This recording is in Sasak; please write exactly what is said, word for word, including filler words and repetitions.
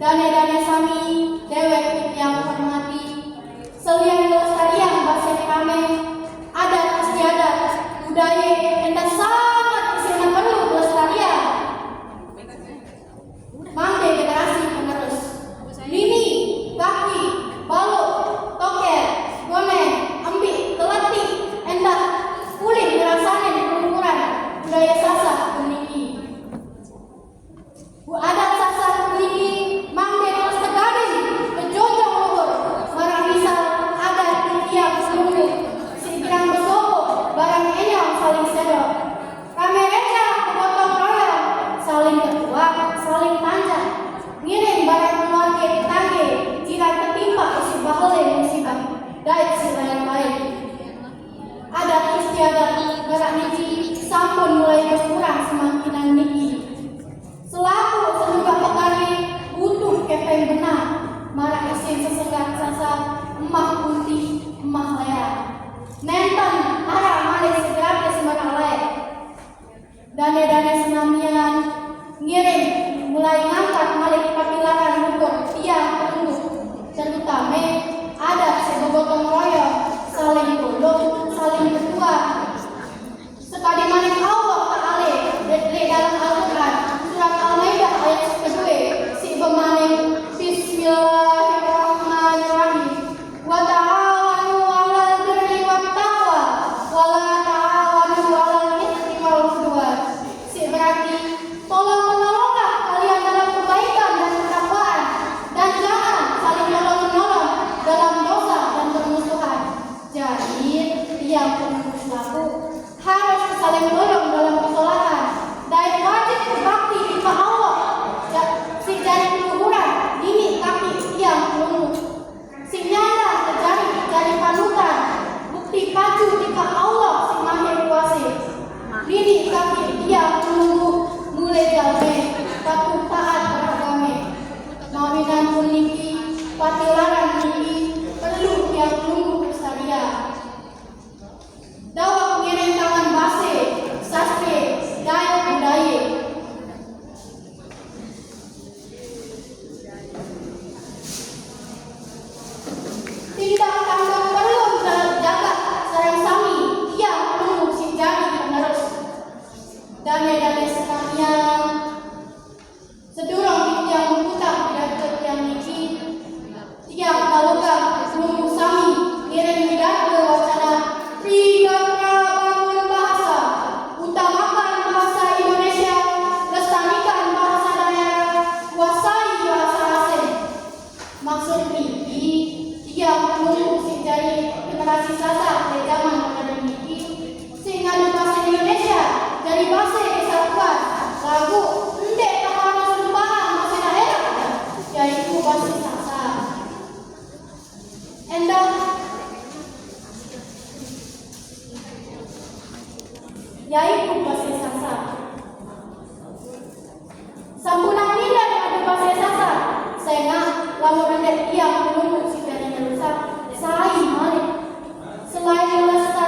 Dane-dane sami, dewek tiang hormati, selian ngelestariang base kerame, adat istiadat, budaye, endah sanget isine perlu ngelestariang. Mangde generasi penerus. Nini, kaki, baluk, toker, goneng, embik, teleti, endah ulih ngerasanin keluhuran budaye Sasak puniki. Adat Sasak puniki mangde terus tegading bejojong luhur, maraq misal adat tiang selunduq, siq girang besopoq bareng enyong saling sedok. Rame recah begotong royong, saling tetuaq, saling tanjak. Ngiring bareng keluarge tetangge, jiran tetimpak isiq bahule musibah, dait siq lain-lain. Adat istiadat maraq niki sampun mulai bekurang semangkinan niki. Selapuq senugak pegane butuh kepeng benaq, maraq isin sesenggan Sasak, embah kunti, embah leaq. Nenten araq malik saq gratis maraq laeq. Dane-dane senamian ngiring mulai ngangkat malik patilaran nutur tiang pelungguh, terutame adat siq begotong royong, saling tulung, saling betuah. Sekadi manik Allah Taala leq, leq dalem Al-Quran, surat Al-Maidah ayat saq kedue, siq bemanik, "Bismillahirrahmanirrahim. Wa ta'awanu 'alal birri wat taqwa, wa la ta'awanu 'alal itsmi wal 'udwan." Siq berarti, tolong-menolonglah kalian dalam kebaikan dan ketakwaan, dan jangan saling tolong-menolong dalam dosa dan permusuhan. Jari, tiang pelungguh selapuq harus saling tolong dalam kesolahan, dait wajib bebakti tipaq Allah. Ja-, siq jari keluhuran, niniq kaki tiang pelungguh. Siq nyandang jari, jari panutan, bukti pacu tipaq Allah siq mahe kuase. Niniq kaki tiang pelungguh mule jalme, patuh taat beragame. Mawinan puniki, patilaran niki perlu tiang pelungguh lestariang. Daweg ngiring tangan base, sastre, dait budaye. Tindak tanduk perlu jagaq sareng sami, tiang pelungguh siq jari penerus. Dane-dane senamian, sedurung tiang muputang pidarto tiang niki, tiang daweg pelungguh sami ngiring pidarto wacana Trigatra Bangun Bahasa, utamakan bahasa Indonesia, lestarikan bahasa daerah, kuasai bahasa asing. Maksud niki, tiang pelungguh siq jari generasi Sasak leq jaman modern niki, siq ngadu base Indonesia jari base kesatuan, laguq ndeq teharus lupaang base daerah, yaiku base Sasak. Endah, yaiku base Sasak. Sampunang ngiring ngadu base Sasak, sengaq lamun ndeq tiang pelungguh siq jari nerusak, sai malik. Selain ngelestar-